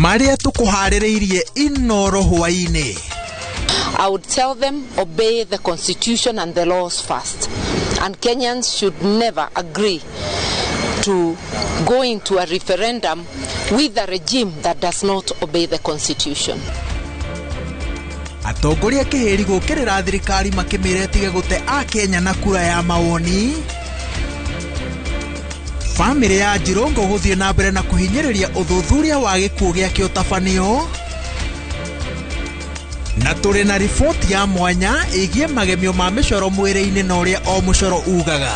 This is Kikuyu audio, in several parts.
Marĩa tũkũharĩrĩirie Inoro hwaĩ-inĩ. I would tell them obey the constitution and the laws first. And Kenyans should never agree to go into a referendum with a regime that does not obey the constitution. Atongoria kĩhĩri gũkĩrĩra thirikari makĩmĩra ĩtige gũte Akenya na kura ya mawoni. Bamĩrĩ ya Jirongo gũthiĩ na mbere na kũhinyĩrĩria ũthuthuria wa gĩkuũ gĩake ũtabanio. Na tũrĩ na riboti ya mwanya ĩgiĩ magemio ma mĩcoro mwĩrĩ-inĩ na ũrĩa o mũcoro ugaga.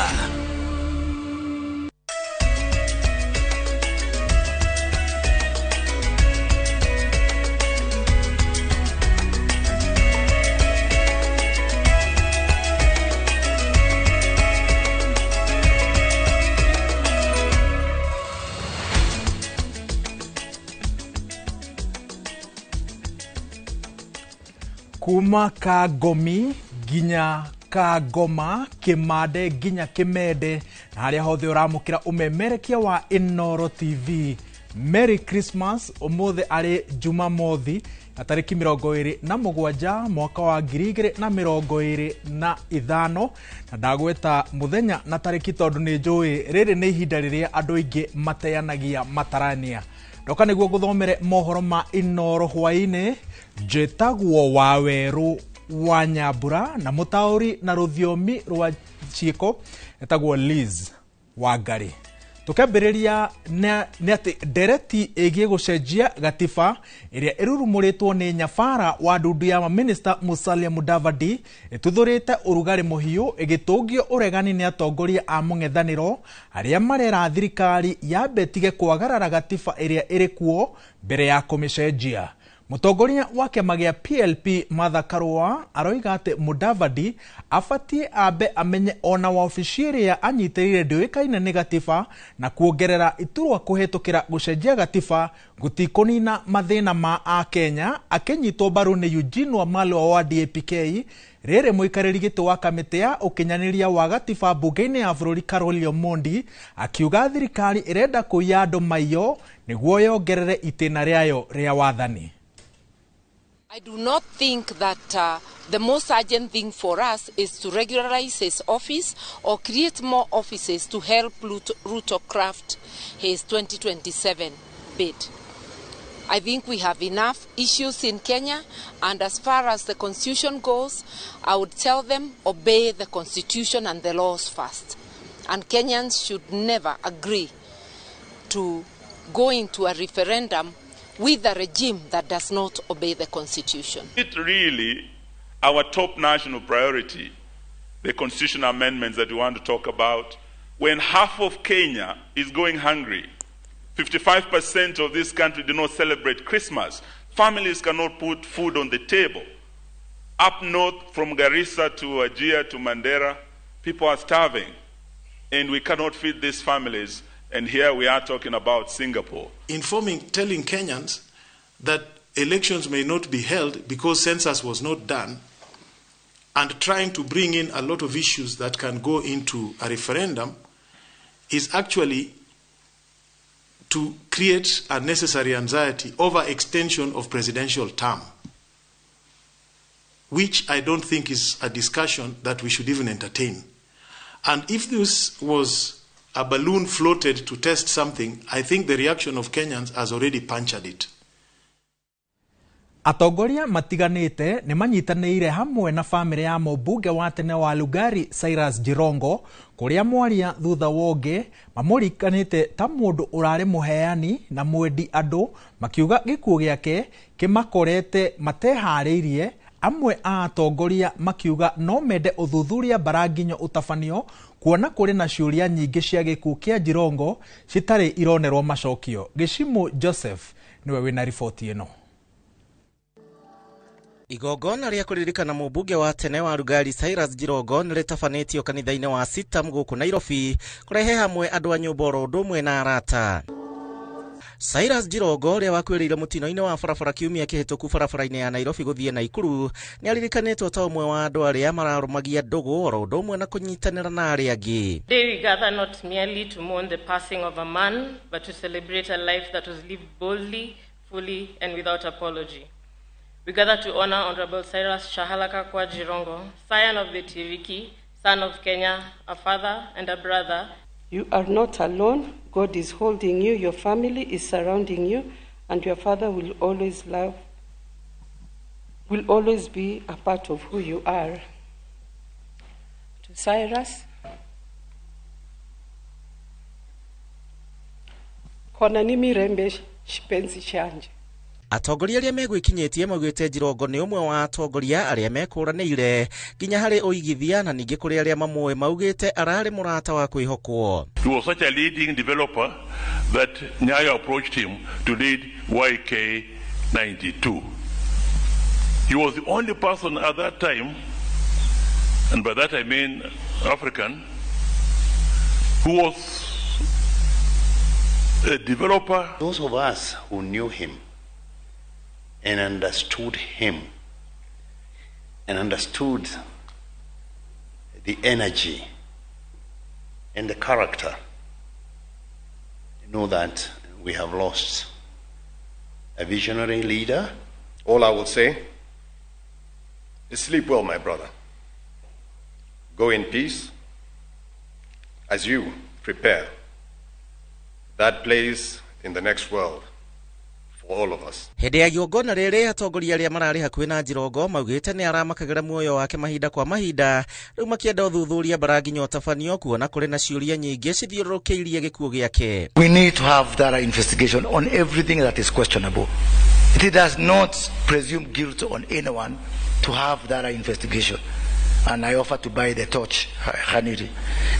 Kuma Kangomi nginya Kangoma, Kimande nginya Kimende, na harĩa hothe ũramũkĩra ũmemerekia wa Inooro TV. Merry Christmas. Ũmũthĩ arĩ Jumamothi na tarĩki 27 mwaka wa 2025, na ndagweta mũthenya na tarĩki tondũ nĩ njũĩ rĩrĩ nĩ ihinda rĩrĩa andũ aingĩ mateanagia matarania. Ndoka nĩguo ngũthomere mohoro ma Inooro hwaĩ-inĩ. Njĩtagwo Wawerũ wa Nyambura na mũtaũri na rũthiomi rwa ciĩko etagwo Liz Wangari. Tũkĩambĩrĩria nĩ atĩ ndereti ĩgiĩ gũcenjia gatiba ĩrĩa ĩrurumũrĩtwo nĩ nyabara wa ndundu ya maminista Musalia Mudavadi ĩtuthũrĩte ũrugarĩ mũhiũ ĩgĩtũngio ũregani nĩ atongoria a mũng'ethanĩro arĩa marera thirikari yambe ĩtige kwagarara gatiba ĩrĩa ĩrĩ kuo mbere ya kũmĩcenjia. Mũtongoria wa kĩama gĩa PLP Martha Karua aroiga atĩ Mudavadi abatiĩ ambe amenye ona wabici ĩrĩa anyitĩrĩire ndĩũĩkaine nĩ gatiba na kuongerera iturwa kũhĩtũkĩra gũcenjia gatiba gũtikũnina mathĩna ma Akenya. Akĩnyitwo mbaru nĩ Eugene Wamalwa wa DAPK, rĩrĩ mũikarĩri gĩtĩ wa kamĩtĩ ya ũkinyanĩria wa gatiba mbunge-inĩ ya bũrũri Carol Omondi akiuga thirikari ĩrenda kũiya andũ maiyo nĩguo yongerere itĩna rĩayo rĩa wathani. I do not think that the most urgent thing for us is to regularize his office or create more offices to help Ruto craft his 2027 bid. I think we have enough issues in Kenya, and as far as the constitution goes, I would tell them obey the constitution and the laws first. And Kenyans should never agree to go into a referendum with a regime that does not obey the constitution. It really our top national priority, the constitutional amendments that we want to talk about, when half of Kenya is going hungry. 55% of this country do not celebrate Christmas. Families cannot put food on the table. Up north, from Garissa to Wajir to Mandera, people are starving, and we cannot feed these families. And here we are talking about Singapore. Telling Kenyans that elections may not be held because census was not done, and trying to bring in a lot of issues that can go into a referendum is actually to create unnecessary anxiety over extension of presidential term, which I don't think is a discussion that we should even entertain. And if this was a balloon floated to test something, I think the reaction of Kenyans has already punctured it. Atongoria matiganĩte nĩ manyitanĩire hamwe na bamĩrĩ ya mũmbunge wa tene wa Lugari Cyrus Jirongo kũrĩa mwaria thutha wa ũngĩ mamũrikanĩte ta mũndũ ũrarĩ mũheani na mwendi andũ, makiuga gĩkuũ gĩake kĩmakorete mateharĩirie. Amwe a atongoria makiuga no mende ũthuthuria mbaranginyo ũtabanio kuona kũrĩ na ciũria nyingĩ cia gĩkuũ kĩa Jirongo citarĩ ironerwo macokio. Gĩcimu Joseph nĩwe wĩna riboti ĩno. Igongona rĩa kũririkana mũmbunge wa tene wa Lugari Cyrus Jirongo nĩ rĩtabanĩtio kanitha-inĩ wa Sitam gũkũ Nairobi kũrehe hamwe andũ a nyũmba oro ũndũ ũmwe na arata. Cyrus Jirongo ũrĩa wakuĩrĩire mũtino-inĩ wa barabara kiumia kĩhĩtũku barabara-inĩ ya Nairobi gũthiĩ Naikuru nĩ aririkanĩtwo ta ũmwe wa andũ arĩa mararũmagia ndũgũ oro ũndũ ũmwe na kũnyitanĩra na arĩa angĩ. Today we gather not merely to mourn the passing of a man, but to celebrate a life that was lived boldly, fully, and without apology. We gather to honor Honorable Cyrus Shahalakakwa Jirongo, scion of the Tiriki, son of Kenya, a father and a brother. You are not alone. God is holding you, your family is surrounding you, and your father will always love, will always be a part of who you are. To Cyrus, kona ni mirembe chipenzi chanje. Atongoria arĩa megwĩkinyĩtie maugĩte Jirongo nĩ ũmwe wa atongoria arĩa mekũranĩire nginya harĩ ũigithia na ningĩ kũrĩ arĩa mamũĩ maugĩte ararĩ mũrata wa kwĩhokwo. He was such a leading developer that Nyayo approached him to lead YK92. He was the only person at that time, and by that I mean African, who was a developer. Those of us who knew him and understood him and understood the energy and the character know that we have lost a visionary leader. All I will say is sleep well, my brother. Go in peace as you prepare that place in the next world for all of us. Hĩndĩ ya igongona rĩrĩ atongoria arĩa mararĩ hakuhĩ na Jirongo maugĩte nĩ aramakagĩra muoyo wake mahinda kwa mahinda, rĩu makĩenda ũthuthuria bara nginya ũtabanio kuona kũrĩ na ciũria nyingĩ cithiũrũrũkĩirie gĩkuũ gĩake. We need to have thorough investigation on everything that is questionable. It does not presume guilt on anyone to have thorough investigation. And I offer to buy the torch, Khaniri,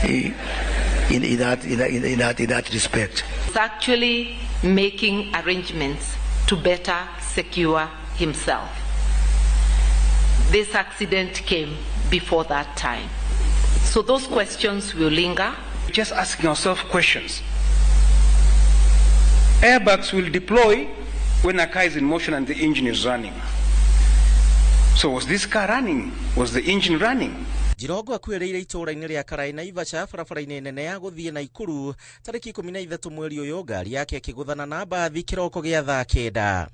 in that respect. He's actually making arrangements to better secure himself. This accident came before that time. So those questions will linger. Just asking ourselves questions. Airbags will deploy when a car is in motion and the engine is running. So was this car running? Was the engine running? Jirongo akuĩrĩire itũũra-inĩ rĩa Karai Naivasha barabara-inĩ nene ya gũthiĩ Naikuru tarĩki 13 mweri ũyũ, ngari yake ĩkĩgũthana na mbathi kĩroko gĩa thaa 9.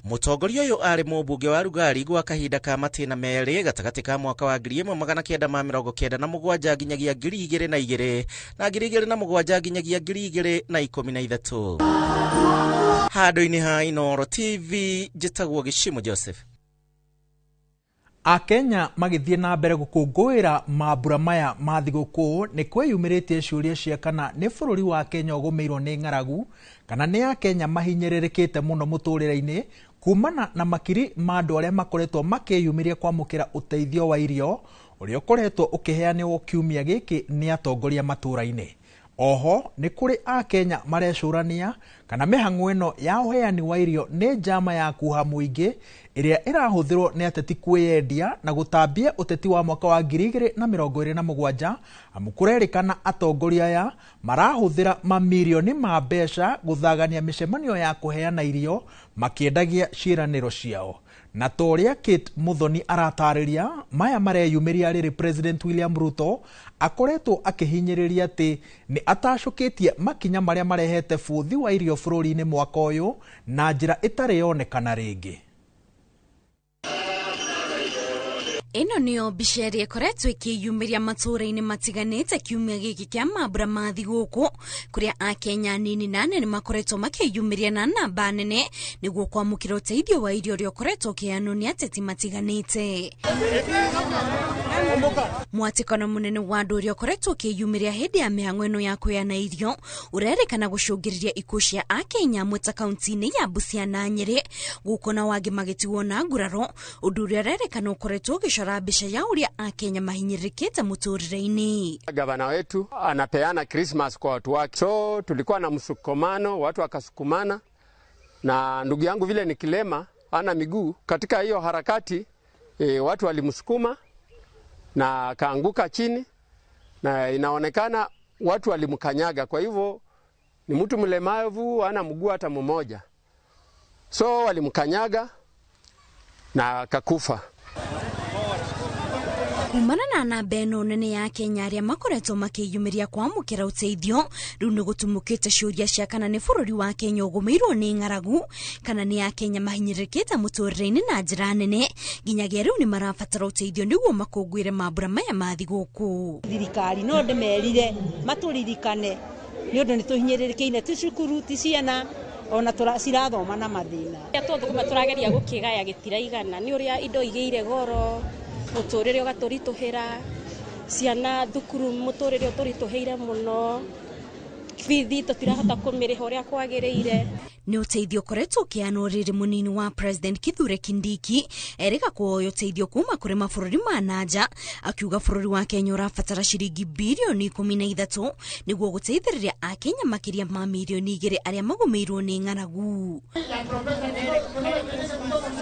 Mũtongoria ũyũ arĩ mũmbunge wa Rugari gwa kahinda ka matĩna merĩ gatagatĩ ka mwaka wa 1997 nginyagia 2002 na 2007 nginyagia 2013. Handũ-inĩ ha Inooro TV njĩtagwo Gĩcimo Joseph. Akenya magĩthiĩ na mbere gũkũngũĩra mambura maya ma thigũkũ nĩ kwĩyumĩrĩtie ciũria cia kana nĩ bũrũri wa Kenya ũgũmĩirwo nĩ ng'aragu kana nĩ Akenya mahinyĩrĩrĩkĩte mũno mũtũrĩre-inĩ kumana na makiri ma andũ arĩa makoretwo makĩyumĩria kwamũkĩra ũteithio wa irio ũrĩa ũkoretwo ũkĩheanwo kiumia gĩkĩ nĩ atongoria matũũra-inĩ. Oho nĩ kũrĩ Akenya marecũrania kana mĩhang'o ĩno ya ũheani wa irio nĩ njama ya kuha mũingĩ ĩrĩa ĩrahũthĩrwo nĩ ateti kwĩyendia na gũtambia ũteti wa mwaka wa 2027, amu kũrerĩkana atongoria aya marahũthĩra mamirioni ma mbeca gũthagania mĩcemanio ya kũheana irio makĩendagia ciĩranĩro ciao. Na ta ũrĩa Kate Muthoni aratarĩria, maya mareyumĩria rĩrĩ President William Ruto akoretwo akĩhinyĩrĩria atĩ nĩ atacũkĩtie makinya marĩa marehete bũthi wa irio bũrũri-inĩ mwaka ũyũ na njĩra ĩtarĩ yonekana rĩngĩ. Ĩno nĩyo mbica ĩrĩa ĩkoretwo ĩkĩyumĩria matũũra-inĩ matiganĩte kiumia gĩkĩ kĩa mambura ma thigũkũ, kũrĩa Akenya anini na anene makoretwo makĩyumĩria na namba nene nĩguo kwamũkĩra ũteithio wa irio ũrĩa ũkoretwo ũkĩheanwo nĩ ateti matiganĩte. Mwatĩkano mũnene wa andũ ũrĩa ũkoretwo ũkĩyumĩria hĩndĩ ya mĩhang'o ĩno ya kũheana irio ũrerĩkana gũcũngĩrĩria ikuũ cia Akenya amwe ta kaunti-inĩ ya Busia na Nyĩrĩ, gũkũ na wangĩ magĩtigwo na nguraro, ũndũ ũrĩa ũrerĩkana ũkoretwo ũgĩcora mbica ya ũrĩa Akenya mahinyĩrĩrĩkĩte mũtũrĩre-inĩ. Gavana wetu anapeana Christmas kwa watu wake, so tulikuwa na msukumano, watu wakasukumana, na ndugu yangu vile ni kilema, ana miguu. Katika hiyo harakati watu walimsukuma na kaanguka chini, na inaonekana watu walimkanyaga. Kwa hivyo ni mtu mlemavu, ana mguu hata mmoja, so walimkanyaga na akakufa. Kumana na namba ĩno nene ya Kenya arĩa makoretwo makĩyumĩria kwamũkĩra ũteithio, rĩu nĩ gũtumũkĩte ciũria cia kana nĩ bũrũri wa Kenya ũgũmĩirwo nĩ ng'aragu kana nĩ Akenya mahinyĩrĩrĩkĩte mũtũrĩre-inĩ na njĩra nene nginyagia rĩu nĩ marabatara ũteithio nĩguo makũngũĩre mambura maya ma thigũkũ. Thirikari no ndĩmerire matũririkane nĩ ũndũ nĩ tũhinyĩrĩrĩkĩire, ti cukuru ti ciana ona cirathoma na mathĩna. Twathũkũma tũrageria gũkĩgaya gĩtiraigana nĩ ũrĩa indo igĩire goro, mũtũrĩre ũgatũritũhĩra, ciana thukuru mũtũrĩre ũtũritũhĩire mũno, bithi tũtirahota kũmĩrĩha ũrĩa kwagĩrĩire. Nĩ ũteithio ũkoretwo ũkĩheanwo rĩrĩ mũnini wa President Kithure Kindiki erĩga kuoya ũteithio kuma kũrĩ mabũrũri ma nanja, akiuga bũrũri wa Kenya ũrabatara ciringi birioni 13 nĩguo gũteithĩrĩria Akenya makĩria ma mirioni 2 arĩa magũmĩirwo nĩ ng'aragu.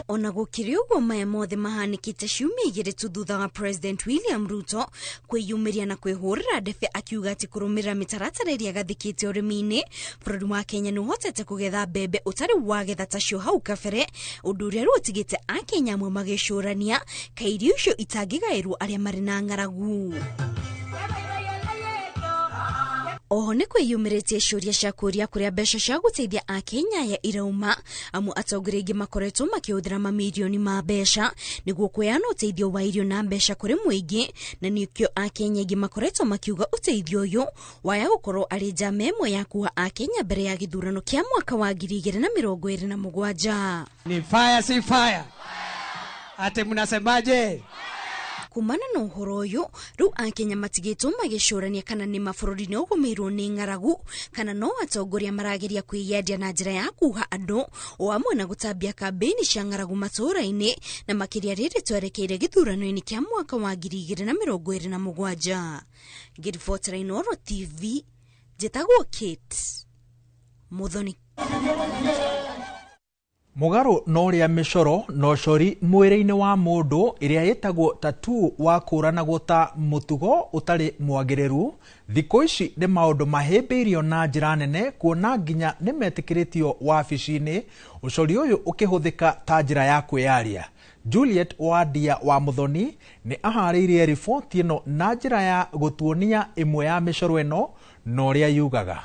Ona gũkĩrĩ ũguo, maya mothe mahanĩkĩte ciumia 2 tu thutha wa President William Ruto kwĩyumĩria na kwĩhũrĩra ndebe akiuga atĩ kũrũmĩrĩra mĩtaratara ĩrĩa ĩgathĩkĩte ũrĩmi-inĩ, bũrũri wa Kenya nĩ ũhotete kũgetha mbembe ũtarĩ wagetha tacio hau kabere, ũndũ ũrĩa rĩu ũtigĩte Akenya amwe magĩcũrania kaĩ irio icio itangĩgaĩrwo arĩa marĩ na ng'aragu. Oho nĩ kwĩyumĩrĩtie ciũria cia kũũria kũrĩa mbeca cia gũteithia Akenya aya irauma, amu atongoria aingĩ makoretwo makĩhũthĩra mamirioni ma mbeca nĩguo kũheana ũteithio wa irio na mbeca kũrĩ mũingĩ, na nĩkĩo Akenya aingĩ makoretwo makiuga ũteithio ũyũ waya gũkorwo arĩ njama ĩmwe ya kuoha Akenya mbere ya gĩthurano kĩa mwaka wa 2027. Ni fire si fire? Ate mnasemaje? Kumana na ũhoro ũyũ, rĩu Akenya matigĩtwo magĩcũrania kana nĩ mabũrũri nĩ ũgũmĩirwo nĩ ng'aragu kana no atongoria marageria kwĩyendia na njĩra ya kuha andũ o hamwe na gũtambia kambĩini cia ng'aragu matũũra-inĩ, na makĩria rĩrĩ twerekeire gĩthurano-inĩ kĩa mwaka wa 2027. Ngĩribotera Inooro TV, njĩtagwo Kate Muthoni. Mũgarũ na ũrĩa mĩcoro na ũcori mwĩrĩ-inĩ wa mũndũ ĩrĩa ĩtagwo tattoo wakũranagwo ta mũtugo ũtarĩ mwagĩrĩru, thikũ ici nĩ maũndũ mahĩmbĩirio na njĩra nene kuona nginya nĩ metĩkĩrĩtio wabici-inĩ, ũcori ũyũ ũkĩhũthĩka ta njĩra ya kwĩyaria. Juliet Wandia wa Muthoni nĩ aharĩirie riboti ĩno na njĩra ya gũtuonia ĩmwe ya mĩcoro ĩno na ũrĩa yugaga.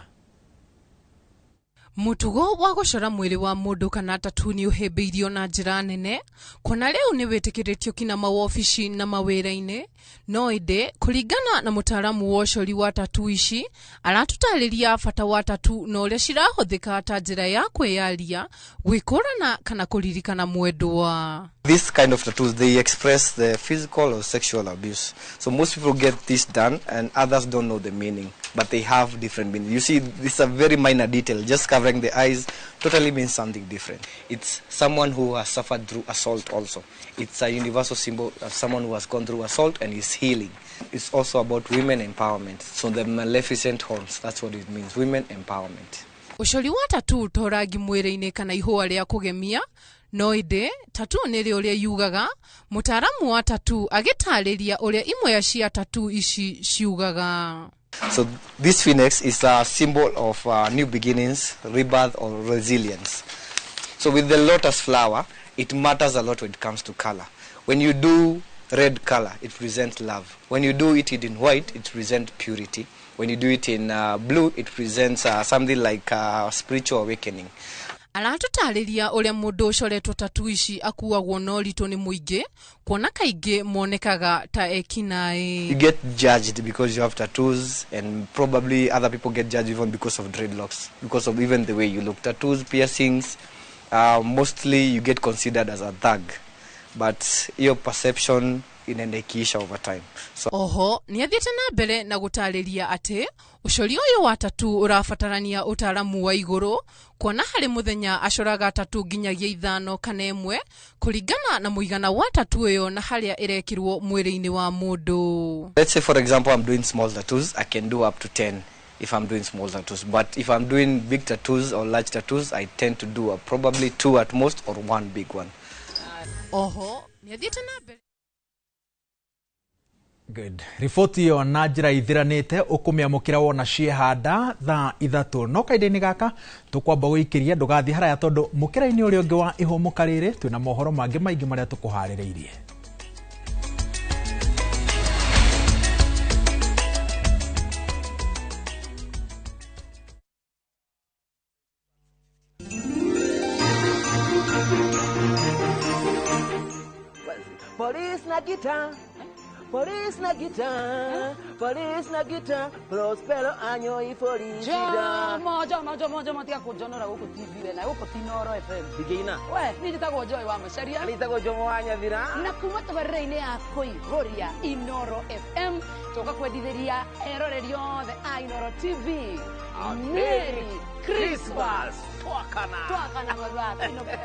Mũtugo wa gũcora mwĩrĩ wa mũndũ kana tattoo nĩ ũhĩmbĩirio na njĩra nene, kuona rĩu nĩ wĩtĩkĩrĩtio kinya mawobici na mawĩra-inĩ. No ĩndĩ kũringana na mũtaaramu wa ũcori wa tattoo ici, aratũtarĩria bata wa tattoo na ũrĩa cirahũthĩka ta njĩra ya kwĩyaria, gwĩkũrana kana kũririkana mwendwa. This kind of tattoos, they express the physical or sexual abuse. So most people get this done and others don't know the meaning, but they have different meaning. You see, this is a very minor detail. Just covering the eyes totally means something different. It's someone who has suffered through assault also. It's a universal symbol of someone who has gone through assault and is healing. It's also about women empowerment. So the maleficent horns, that's what it means, women empowerment. Ũcori wa tattoo to rangi mwĩrĩ-inĩ kana ihũa rĩa kũgemia, no ĩndĩ tattoo nĩ ũrĩa yugaga. Mũtaaramu wa tattoo agĩtarĩria ũrĩa imwe cia tattoo ici ciugaga. So this phoenix is a symbol of new beginnings, rebirth or resilience. So with the lotus flower, it matters a lot when it comes to color. When you do red color, it presents love. When you do it in white, it presents purity. When you do it in blue, it presents something like spiritual awakening. Aratũtarĩria ũrĩa mũndũ ũcoretwo tattoo ici akuagwo na ũritũ nĩ mũingĩ, kuona kaingĩ monekaga ta ekinaĩ. You get judged because you have tattoos, and probably other people get judged even because of dreadlocks, because of even the way you look. Tattoos, piercings, mostly you get considered as a thug, but your perception inaenda ikiisha over time. So oho nĩ athiĩte na mbere na gũtarĩria atĩ ũcori ũyũ wa tattoo ũrabatarania ũtaaramu wa igũrũ, kuona harĩ mũthenya acoraga tattoo nginyagia 5 kana 1 kũringana na mũigana wa tattoo ĩyo na harĩa ĩrekĩrwo mwĩrĩ-inĩ wa mũndũ. Let's say for example I'm doing small tattoos, I can do up to 10 if I'm doing small tattoos, but if I'm doing big tattoos or large tattoos, I tend to do probably 2 at most or 1 big one. Oho nĩ athiĩte na mbere. Good. Riboti ĩyo na njĩra ithiranĩte ũkũmĩamũkĩra wona ciehanda thaa 3 no kahinda-inĩ gaka tũkwamba gũikĩria ndũgathiĩ haraya tondũ mũkĩra-inĩ ũrĩa ũngĩ wa ihũmũka rĩrĩ twĩna mohoro mangĩ maingĩ marĩa tũkũharĩrĩirie. na guitar. Police na guitar. Police na guitar. Prospero año y felicidad. Jomo, jomo, jomo, jomo, tiga kujonora guku TV we na guku ti Inooro FM. Ndingĩina. We, niĩ njĩtagwo Joy wa Macharia. Niĩ njĩtagwo Jomo wa Nyathira. Na kuma tabarĩra-inĩ ya kũihũria Inooro FM tũka kwendithĩria eroreri othe a Inooro TV. Merry Christmas. Twakana. Twakana mwezi wa Inooro.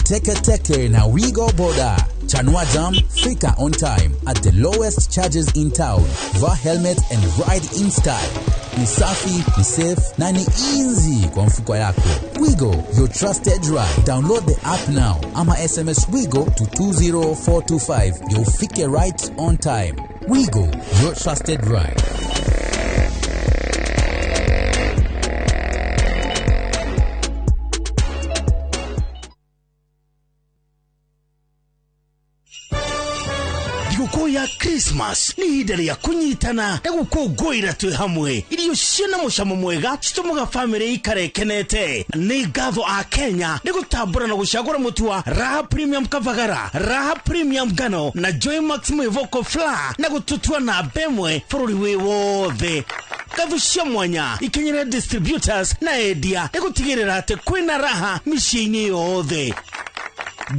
Teke Teke na Wigo Boda. Chanua Jam, fika on time at the lowest charges in town. Vaa helmet and ride in style. Ni safi, ni safe na ni easy kwa mfuko yako. Wigo, your trusted ride. Download the app now ama SMS Wigo to 20425. You'll fike right on time. Wigo, your trusted ride. Thigũkũ ya Christmas nĩ ihinda rĩa kũnyitana na gũkũngũĩra twĩ hamwe. Irio ciĩna mũcamo mwega citũmaga bamĩrĩ ikare ĩkenete. Nĩ ngatho a Kenya nĩ gũtambũra na gũcagũra mũtu wa Raha Premium Kavagara, Raha Premium Ngano na Joy Max Mwĩvoko Flour na gũtũtua namba ĩmwe bũrũri wĩ wothe. Ngatho cia mwanya ikinyĩre distributors na endia nĩ gũtigĩrĩra atĩ kwĩna raha mĩciĩ-inĩ yothe.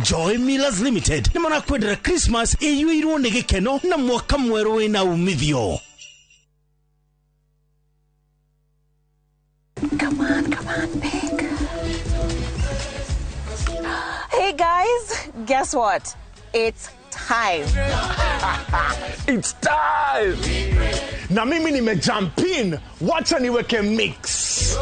Joy Millers Limited nĩ marakwendera Christmas ĩiyũirwo nĩ gĩkeno na mwaka mwerũ wĩna umithio. Come on, come on, pick. Hey guys, guess what? It's time. It's time. Na mimi nimejump in. Wacha niweke mix.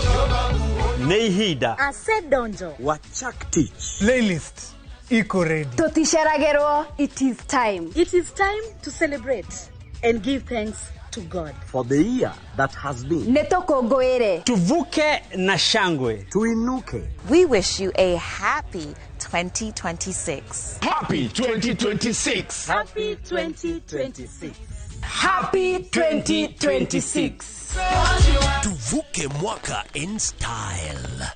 Nĩ ihinda. Ase donjo. Wachaktich. Playlist. Iko ready. Totisheragerwo, it is time. It is time to celebrate and give thanks to God for the year that has been. Netokogoere. Tuvuke na shangwe. Tuinuke. We wish you a happy 2026. Happy 2026. Happy 2026. Happy 2026. Tuvuke mwaka in style.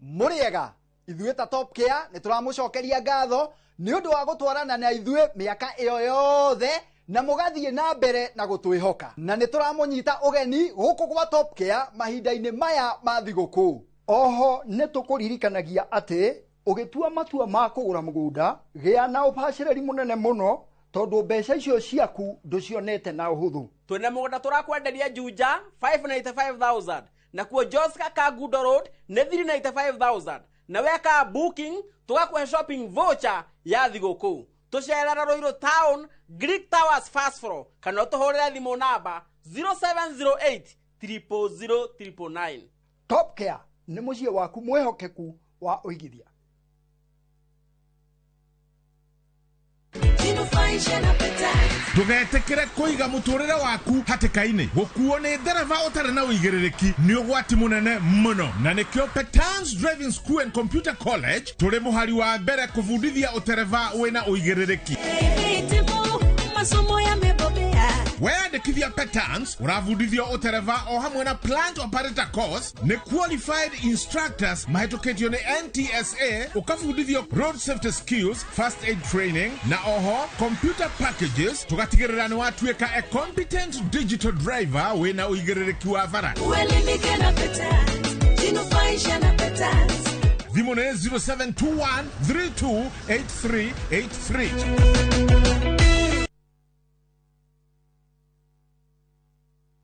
Mũrĩega ithuĩ ta Top Care nĩ tũramũcokeria ngatho nĩ ũndũ wa gũtwarana na ithuĩ mĩaka ĩyo yothe na mũgathiĩ na mbere na gũtwĩhoka, na nĩ tũramũnyita ũgeni gũkũ gwa Top Care mahinda-inĩ maya ma thigũkũ. Oho nĩ tũkũririkanagia atĩ ũgĩtua matua ma kũgũra mũgũnda gĩa na ũbacĩrĩri mũnene mũno tondũ mbeca icio ciaku ndũcionete na ũhũthũ. Twĩna mũgũnda tũrakwenderia Juja 595,000 na kuo Joska Kangundo Road nĩ 395,000 na weka booking tũgakũhe shopping voucher ya thigũkũ. Tũcerera Ruiru Town Greek Towers first floor kana ũtũhũrĩre thimũ namba 0708 000 999. Top Care nĩ mũciĩ waku mwĩhokeku wa ũigithia. Ndũgetĩkĩre kũiga mũtũrĩre waku hatĩka-inĩ. Gũkuo nĩ ndereba ũtarĩ na ũigĩrĩrĩki nĩ ũgwati mũnene mũno, na nĩkĩo Petans Driving School and Computer College tũrĩ mũhari wa mbere kũbundithia ũtereba wĩna ũigĩrĩrĩki. Masomo yamebobea. Weyandĩkithia Petans ũrabundithio ũtereba o hamwe na plant operator course nĩ qualified instructors mahĩtũkĩtio nĩ NTSA, ũkabundithio road safety skills, first aid training na oho computer packages, tũgatigĩrĩra nĩ watuĩka a competent digital driver wĩna ũigĩrĩrĩki wa bara. Uelimike na Petans, jinufaishe na Petans. Thimũ nĩ 0721 328383.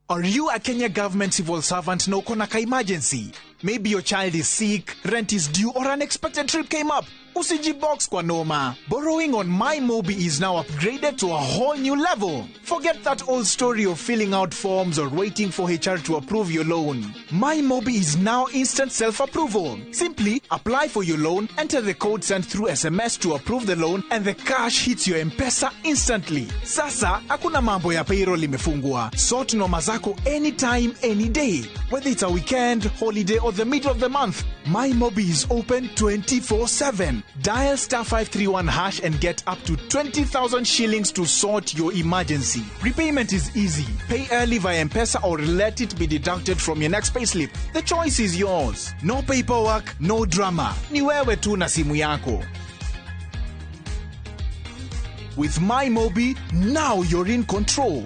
Are you a Kenya government civil servant na uko na ka emergency? Maybe your child is sick, rent is due, or an unexpected trip came up. Usijibox kwa noma. Borrowing on MyMobi is now upgraded to a whole new level. Forget that old story of filling out forms or waiting for HR to approve your loan. MyMobi is now instant self-approval. Simply apply for your loan, enter the code sent through SMS to approve the loan, and the cash hits your M-Pesa instantly. Sasa, hakuna mambo ya payroll imefungwa. Sort noma zako anytime, any day. Whether it's a weekend, holiday, or the middle of the month, MyMobi is open 24/7. Dial star 531 hash and get up to 20,000 shillings to sort your emergency. Repayment is easy. Pay early via M-Pesa or let it be deducted from your next payslip. The choice is yours. No paperwork, no drama. Ni wewe tu na simu yako. With MyMobi, now you're in control.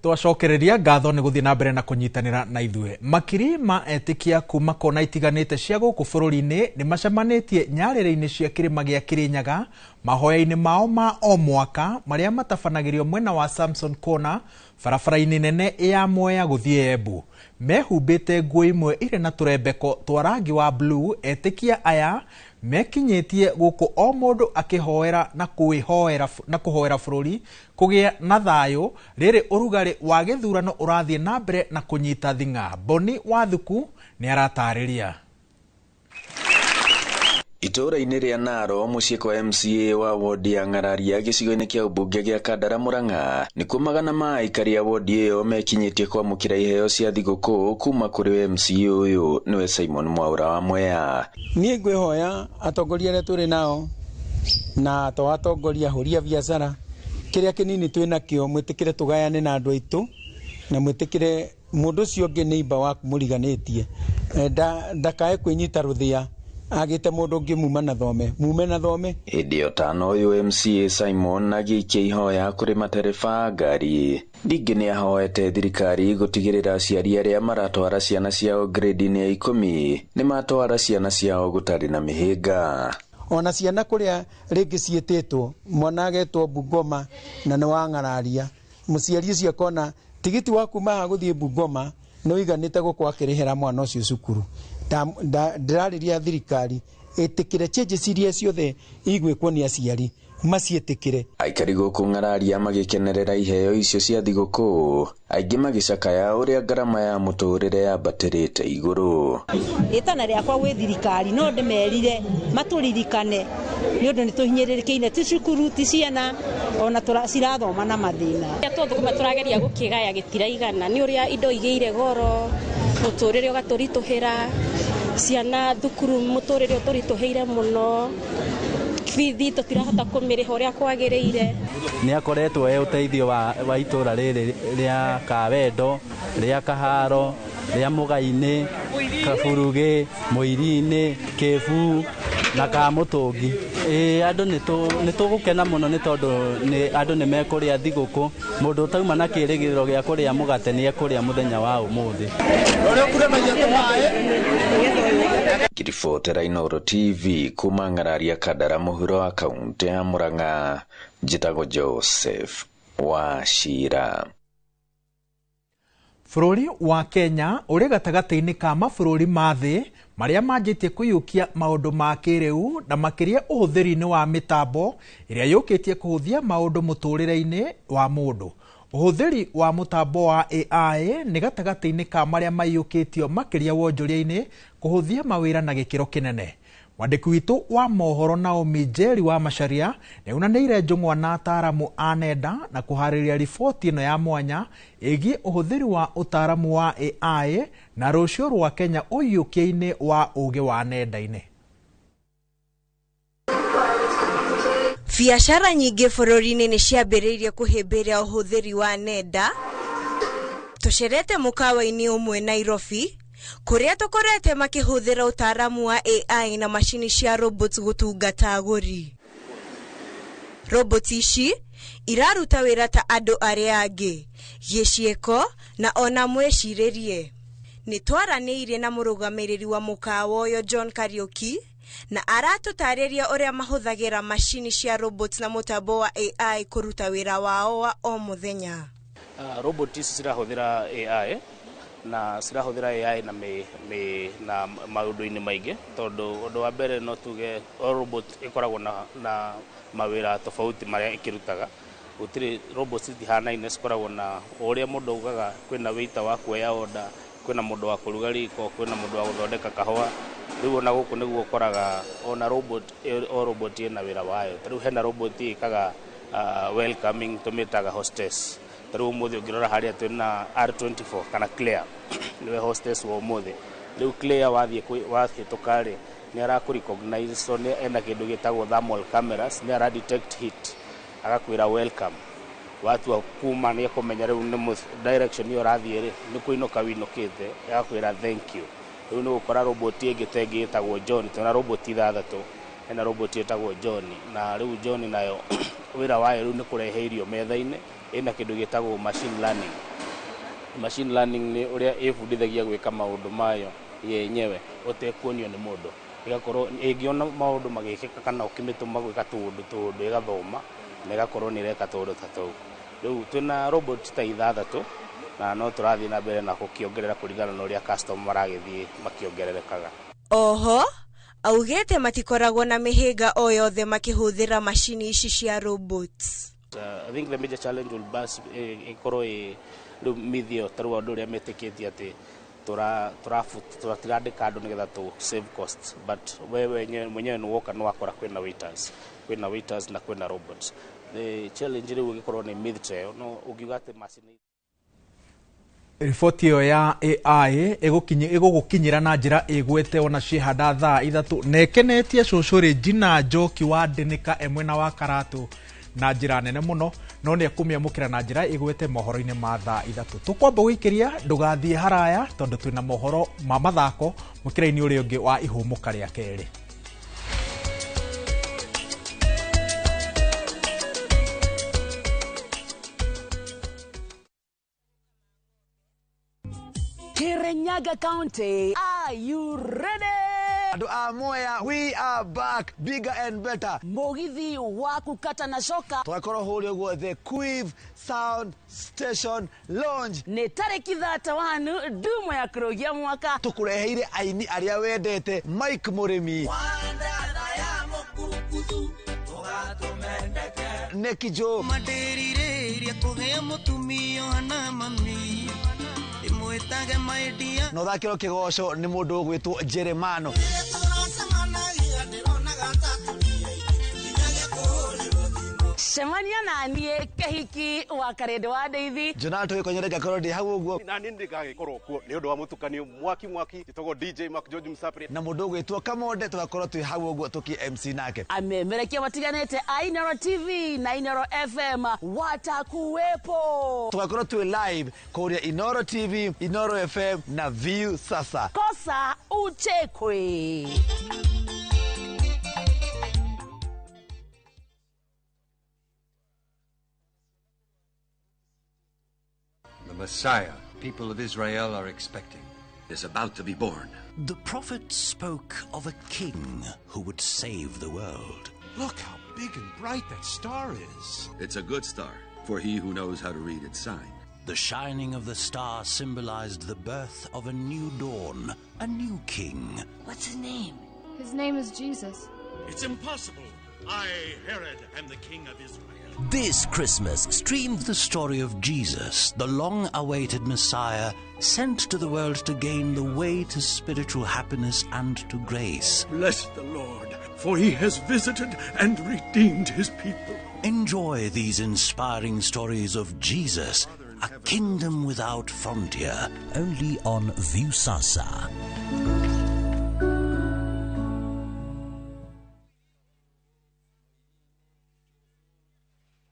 Twacokereria ngatho nĩ gũthiĩ na mbere na kũnyitanĩra na ithuĩ. Makiri ma etĩkia kuma kona itiganĩte cia gũkũ bũrũri-inĩ nĩ macemanĩtie nyarĩrĩ-inĩ cia kĩrĩma gĩa Kĩrĩnyaga mahoya-inĩ mao ma o mwaka marĩa matabanagĩrio mwena wa Samson Corner barabara-inĩ nene ya Mwea gũthiĩ Embu. Mehumbĩte nguo imwe irĩ na tũrembeko twa rangi wa blue. Etĩkia aya mekinyĩtie gũkũ o mũndũ akĩhoera na kũhoera bũrũri kũgĩa na thayũ rĩrĩ ũrugarĩ wa gĩthurano ũrathiĩ na mbere na kũnyita thing'a. Boni Wathuku nĩ aratarĩria. Itũũra-inĩ rĩa Naro mũciĩ kwa MCA wa wodi ya Ng'araria gĩcigo-inĩ kĩa ũmbunge gĩa Kandara Murang'a nĩkuo magana ma aikari a wodi ĩyo mekinyĩtie kwamũkĩra iheo cia thigũkũ kuma kũrĩ MCA ũyũ nĩwe Simon Mwaura wa Mwea. Niĩ ngwĩhoya atongoria arĩa tũrĩ nao na to atongoria ahũri a biacara kĩrĩa kĩnini twĩ nakĩo mwĩtĩkĩre tũgayane na andũ aitũ na mwĩtĩkĩre mũndũ ũcio ũngĩ neighbor waku mũriganĩtie ndakae kwĩnyita rũthĩa agite mundu ngi muma na thome mume na thome. Hĩndĩ ĩyo tano ũyũ MCA Simon agĩikia ihoya kũrĩ matereba ngari. Ningĩ nĩ ahoete thirikari gũtigĩrĩra aciari arĩa maratwara ciana ciao grade-inĩ ya 10 nĩ matwara ciana ciao gũtarĩ na mĩhĩnga. Ona ciana kũrĩa rĩngĩ ciĩtĩtwo mwana agetwo Bungoma na nĩ wa Ng'araria, mũciari ũcio akona tigiti wa kuma haha gũthiĩ Bungoma nĩ ũiganĩte gũkorwo akĩrĩhĩra mwana ũcio cukuru. Ndĩrarĩria thirikari ĩtĩkĩre changes iria ciothe igwĩkwo nĩ aciari maciĩtĩkĩre. Aikari gũkũ Ng'araria magĩkenerera iheo icio cia thigũkũ, aingĩ magĩcakaya ũrĩa ngarama ya mũtũrĩre yambatĩrĩte igũrũ. Ĩtana rĩakwa gwĩ thirikari no ndĩmerire matũririkane nĩ ũndũ nĩ tũhinyĩrĩrĩkĩire, ti cukuru ti ciana ona cirathoma na mathĩna. Tũthũkũma tũrageria gũkĩgaya gĩtiraigana nĩ ũrĩa indo igĩire goro, mũtũrĩre ũgatũritũhĩra, ciana thukuru mũtũrĩre ũtũritũhĩire mũno, bithi tũtirahota kũmĩrĩha ũrĩa kwagĩrĩire. Nĩ akoretwo e ũteithio wa itũra rĩrĩ rĩa Kawendo, rĩa Kaharo, rĩa Mũgai-inĩ, Kaburugĩ, Mũiri-inĩ, Kĩbuu na Kamũtũngi. Andũ nĩ tũgũkena mũno nĩ tondũ andũ nĩ mekũrĩa thigũkũ. Mũndũ ũtauma na kĩrĩgĩrĩro gĩa kũrĩa mũgate nĩ ekũrĩa mũthenya wa ũmũthĩ. Ngĩribotera Inooro TV kuma Ng'araria Kandara mũhuro wa kaũntĩ ya Murang'a, njĩtagwo Joseph Wachira. Bũrũri wa Kenya ũrĩ gatagatĩ-inĩ ka mabũrũri ma thĩ marĩa manjĩtie kũiyũkia maũndũ ma kĩrĩu na makĩria ũhũthĩri-inĩ wa mĩtambo ĩrĩa yũkĩtie kũhũthia maũndũ mũtũrĩre-inĩ wa mũndũ. Ũhũthĩri wa mũtambo wa AI nĩ gatagatĩ-inĩ ka marĩa maiyũkĩtio makĩria wonjoria-inĩ kũhũthia mawĩra na gĩkĩro kĩnene. Mwandĩki witũ wa mohoro Naomi Njeri wa Macharia nĩaunanĩire njũng'wa na ataaramu a nenda na kũharĩria riboti ĩno ya mwanya ĩgiĩ ũhũthĩri wa ũtaaramu wa AI na rũciũ rwa Kenya ũiyũkia-inĩ wa ũũgĩ wa nenda-inĩ. Biacara nyingĩ bũrũri-inĩ nĩ ciambĩrĩirie kũhĩmbĩria ũhũthĩri wa nenda. Tũcerete mũkawa-inĩ ũmwe Nairobi kũrĩa tũkorete makĩhũthĩra ũtaaramu wa AI na macini cia robots gũtungata agũri. Robot ici iraruta wĩra ta andũ arĩa angĩ gĩciĩko na ona mwĩcirĩrie. Nĩ twaranĩirie na mũrũgamĩrĩri wa mũkawa ũyũ John Kariuki na aratũtarĩria ũrĩa mahũthagĩra macini cia robots na mũtambo wa AI kũruta wĩra wao wa o mũthenya. Robot ici cirahũthĩra AI na cirahũthĩra AI na na maũndũ-inĩ maingĩ, tondũ ũndũ wa mbere no tuge o robot ĩkoragwo na mawĩra tofauti marĩa ĩkĩrutaga. Gũtirĩ robot citihanaine, cikoragwo na o ũrĩa mũndũ augaga, kwĩna waiter wa kuoya order, kwĩna mũndũ wa kũruga riko, kwĩna mũndũ wa gũthondeka kahũa. Rĩu ona gũkũ nĩguo ũkoraga ona robot, o robot ĩna wĩra wayo. Ta rĩu hena robot ĩkaga welcoming, tũmĩtaga hostess. Ta rĩu ũmũthĩ ũngĩrora harĩa twĩna R24 kana Claire, nĩwe hostess wa ũmũthĩ. Rĩu Claire wathiĩ wahĩtũka rĩ, nĩ arakũ recognize, so nĩ ena kĩndũ gĩtagwo thermal cameras, nĩ ara detect heat, agakwĩra welcome. Watua kuma nĩ ekũmenya rĩu nĩ direction ĩyo ũrathiĩ rĩ, nĩ kũinũka wĩinũkĩte, agakwĩra thank you. Rĩu nĩ gũkora robot ĩngĩ ta ĩngĩ ĩtagwo John, twĩna robot 6, hena robot ĩtagwo John, na rĩu John nayo wĩra wayo rĩu nĩ kũrehe irio metha-inĩ. Ĩna kĩndũ gĩtagwo machine learning. Machine learning nĩ ũrĩa ĩbundithagia gwĩka maũndũ mayo yenyewe ũtekuonio nĩ mũndũ. Ĩgakorwo ĩngĩona maũndũ magĩkĩka kana ũkĩmĩtũma gwĩka tũũndũ tũũndũ, ĩgathoma na ĩgakorwo nĩ ĩreka tũũndũ ta tũu. Rĩu twĩna robot ta 6 na no tũrathiĩ na mbere na gũkĩongerera kũringana na ũrĩa customer maragĩthiĩ makĩongererekaga. Oho augĩte matikoragwo na mĩhĩnga o yothe makĩhũthĩra macini ici cia robots. I think the major challenge will bas ĩkorwo ĩ rĩu mithio, ta rĩu andũ ũrĩa metĩkĩtie atĩ tũtirandĩka andũ nĩgetha tũ save costs, but wewe mwenyewe nĩ woka nĩ wakora kwĩna waiters, kwĩna waiters na kwĩna robots. The challenge rĩu ĩgĩkorwo nĩ myth ĩyo, no ũngiuga atĩ macini. Riboti ĩyo ya AI ĩgũgũkinyĩra na njĩra ĩgwete ona ciĩhanda thaa 3 na ĩkenetie cũcũ Regina Njoki wa Ndĩnĩka e mwena wa Karatũ na njĩra nene mũno, no nĩ ekũmĩamũkĩra na njĩra ĩgwete mohoro-inĩ ma thaa 3. Tũkwamba gũikĩria, ndũgathiĩ haraya tondũ twĩna mohoro ma mathako mũkĩra-inĩ ũrĩa ũngĩ wa ihũmũka rĩa kerĩ. Kirinyaga County, are you ready? Andũ a Mwea, we are back, bigger and better. Mũgithi wa kũkata na coka. Tũgakorwo hũrĩa ũguo the Quiv Sound Station Lounge. Nĩ tarĩki 31 ndumo ya kũrũgia mwaka. Tũkũreheire aini arĩa wendete, Mike Mũrĩmi, Neki Joe, na ũthakĩrwo kĩgoco nĩ mũndũ ũgwĩtwo Jeremano. Cemania na niĩ Kĩhiki wa Karĩndũ wa Ndeithi. Jonathan Gĩkonyore ngakorwo ndĩ hau ũguo. Na niĩ nĩngagĩkorwo kuo nĩ ũndũ wa mũtukanio mwaki mwaki, njĩtagwo DJ Mark George Msapri. Na mũndũ ũgwĩtwo Kamonde tũgakorwo twĩ hau ũguo tũkĩ MC nake. Amemerekia matiganĩte a Inoro TV na Inoro FM watakuwepo. Tũgakorwo twĩ live kũrĩa Inoro TV, Inoro FM na View Sasa. Kosa uchekwe. The Messiah people of Israel are expecting is about to be born. The prophet spoke of a king who would save the world. Look how big and bright that star is. It's a good star for he who knows how to read its sign. The shining of the star symbolized the birth of a new dawn, a new king. What's his name? His name is Jesus. It's impossible. I, Herod, am the king of Israel. This Christmas, stream the story of Jesus, the long-awaited Messiah, sent to the world to gain the way to spiritual happiness and to grace. Bless the Lord, for he has visited and redeemed his people. Enjoy these inspiring stories of Jesus, a kingdom without frontier, only on Viusasa.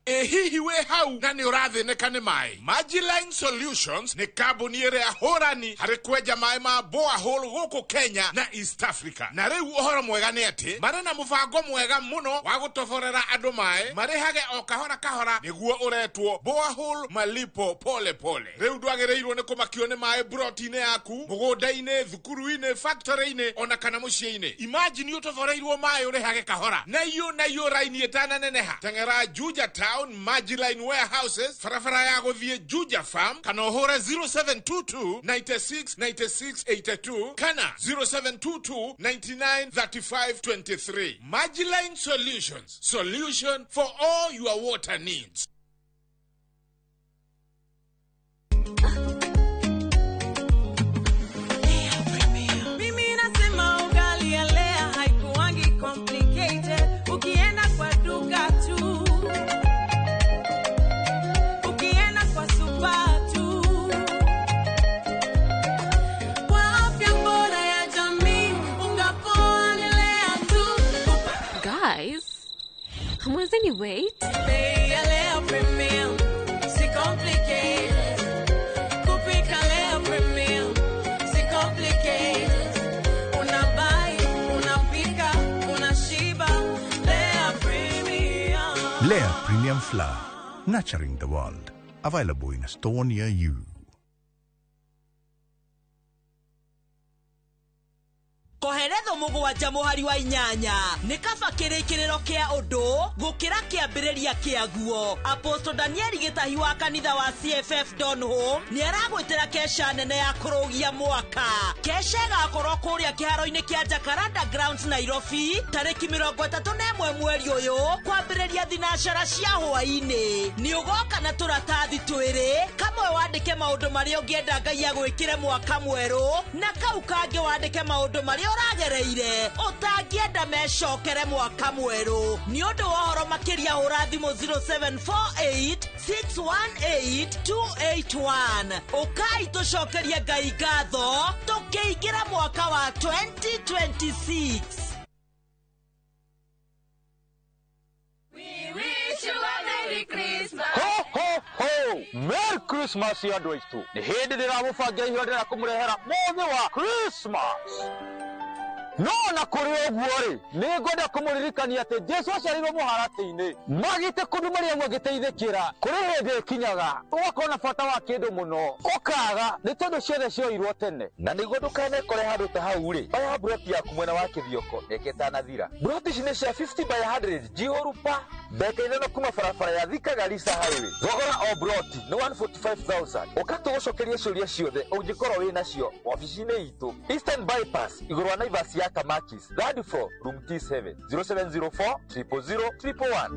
Ĩ hihi wĩ hau na nĩ ũrathĩnĩka nĩ maĩ? Magiline Solutions nĩ kambuni ĩrĩa hũrani harĩ kwenja maĩ ma borehole gũkũ Kenya na East Africa. Na rĩu ũhoro mwega nĩ atĩ marĩ na mũbango mwega mũno wa gũtoborera andũ maĩ marĩhage o kahora kahora, nĩguo ũretwo borehole malipo pole pole. Rĩu ndwagĩrĩirwo nĩ kũmakio nĩ maĩ broti-inĩ yaku, mũgũnda-inĩ, thukuru-inĩ, factory-inĩ ona kana mũciĩ-inĩ. Imagine ũtoboreirwo maĩ ũrĩhage kahora na iyo na iyo raini ĩtananeneha. Teng'era Juja Town, Magiline Warehouses, barabara ya gũthiĩ Juja Farm, kana ũhũre 0722 96 96 82 kana 0722 99 35 23. Magiline Solutions, solution for all your water needs. Mimi nasema ugali ya Lea haikuangi complicated. Ukienda kwa duka tu, ukienda kwa super tu. Kwa afya bora ya jamii, unga poa ni Lea tu. Guys, hamwezeni wait? Bei ya Lea Premium, si complicated. Kupika Lea Premium, si complicated. Unabuy, unapika, unashiba. Lea Premium. Lea Premium Flour, nurturing the world. Available in a store near you. Koheretho mũgwanja mũhari wa inyanya nĩ kaba kĩrĩkĩrĩro kĩa ũndũ gũkĩra kĩambĩrĩria kĩaguo. Apostle Danieli Gĩtahi wa kanitha wa CFF Donholm nĩ aragwĩtĩra kesha nene ya kũrũgia mwaka. Kesha ĩgakorwo kũrĩa kĩharo-inĩ kĩa Jacaranda Grounds, Nairobi, tarĩki 31 mweri ũyũ kwambĩrĩria thinacara cia hwaĩ-inĩ. Nĩ ũgoka na tũratathi twĩrĩ, kamwe wandĩke maũndũ marĩa ũngĩenda Ngai agwĩkĩre mwaka mwerũ, na kau kangĩ wandĩke maũndũ marĩa ũragereire ũtangĩenda mecokere mwaka mwerũ. Nĩ ũndũ wa ũhoro makĩria hũra thimũ 0748 618 281. Ũkai tũcokerie Ngai ngatho tũkĩingĩra mwaka wa 2026. We wish you a Merry Christmas. Ho ho ho! Merry Christmas andũ aitũ. Nĩ hĩndĩ ndĩramũbangira ihũra ndĩrenda kũmũrehera mũthĩ wa Christmas. No na kũrĩ ũguo rĩ, nĩ ngwenda kũmũririkania atĩ Jesu aciarirwo mũharatĩ-inĩ. Magĩte kũndũ Mariamu agĩteithĩkĩra. Kũrĩ hĩndĩ ĩkinyaga ũgakorwo na bata wa kĩndũ mũno, ũkaga nĩ tondũ ciothe cioirwo tene. Na nĩguo ndũkanekore handũ ta hau rĩ, oya mburoti yaku mwena wa Kĩthioko mĩaka ĩtanathira. Mburoti ici nĩ cia 50 by 100 njihũru pa ndagĩka 5 kuma barabara ya Thika Garissa Highway. Thogora o mburoti nĩ 145,000. Ũka tũgũcokerie ciũria ciothe ũngĩkorwo wĩ nacio wabici-inĩ itũ, Eastern Bypass, igũrũ wa Naivas ya Kamakis, third floor, room T7, 0704 000 111.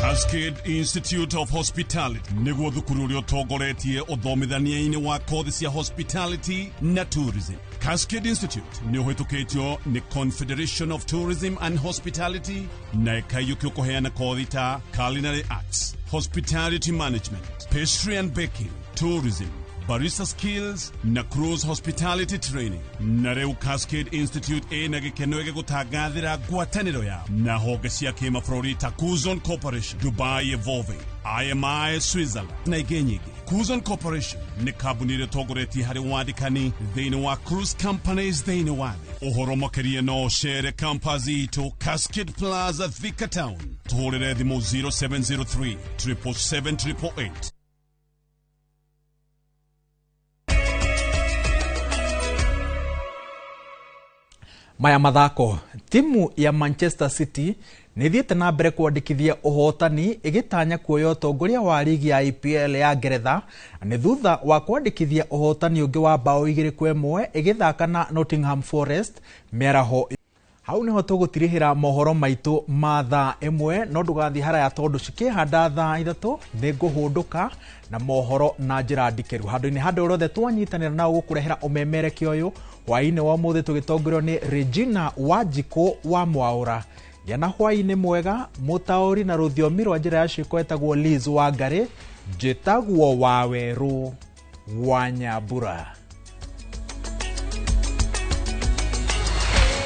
Cascade Institute of Hospitality nĩguo thukuru ũrĩa ũtongoretie ũthomithania-inĩ wa kothi cia hospitality na tourism. Cascade Institute nĩ ũhĩtũkĩtio nĩ Confederation of Tourism and Hospitality na ĩkaiyũkio kũheana kothi ta culinary arts, hospitality management, pastry and baking, tourism, barista skills na cruise hospitality training. Na rĩu Cascade Institute ĩna gĩkeno gĩgũtangathĩra ngwatanĩro yao na honge cia kĩmabũrũri ta Kuzon Corporation, Dubai Evolving, IMI Switzerland na ingĩ nyingĩ. Kuzon Corporation nĩ kambuni ĩrĩa ĩtongoretie harĩ wandĩkani thĩinĩ wa cruise companies thĩinĩ wa thĩ. Ũhoro makĩria no ũcere campus itũ Cascade Plaza, Thika Town. Tũhũrĩre thimũ 0703 777 888. Maya mathako, timu ya Manchester City nĩ ĩthiĩte na mbere kwandĩkithia ũhotani ĩgĩtanya kuoya ũtongoria wa rigi ya EPL ya Ngeretha nĩ thutha wa kwandĩkithia ũhotani ũngĩ wa bao 2-1 ĩgĩthaka na Nottingham Forest mĩaraho. Hau niho tũgũtirihĩra mohoro maitũ ma thaa 1, no ndũgathiĩ haraya tondũ cikĩhanda thaa 3 nĩ ngũhũndũka na mohoro na njĩra ndikĩru. Handũ-inĩ handũ rothe twanyitanĩra nao gũkũrehera ũmemerekia ũyũ hwaĩ-inĩ wa ũmũthĩ tũgĩtongorio nĩ Regina Wanjikũ wa Mwaũra. Gĩa na hwaĩ-inĩ mwega. Mũtaũri na rũthiomi rwa njĩra ya ciĩko etagwo Liz Wangari, njĩtagwo Wawerũ wa Nyambura.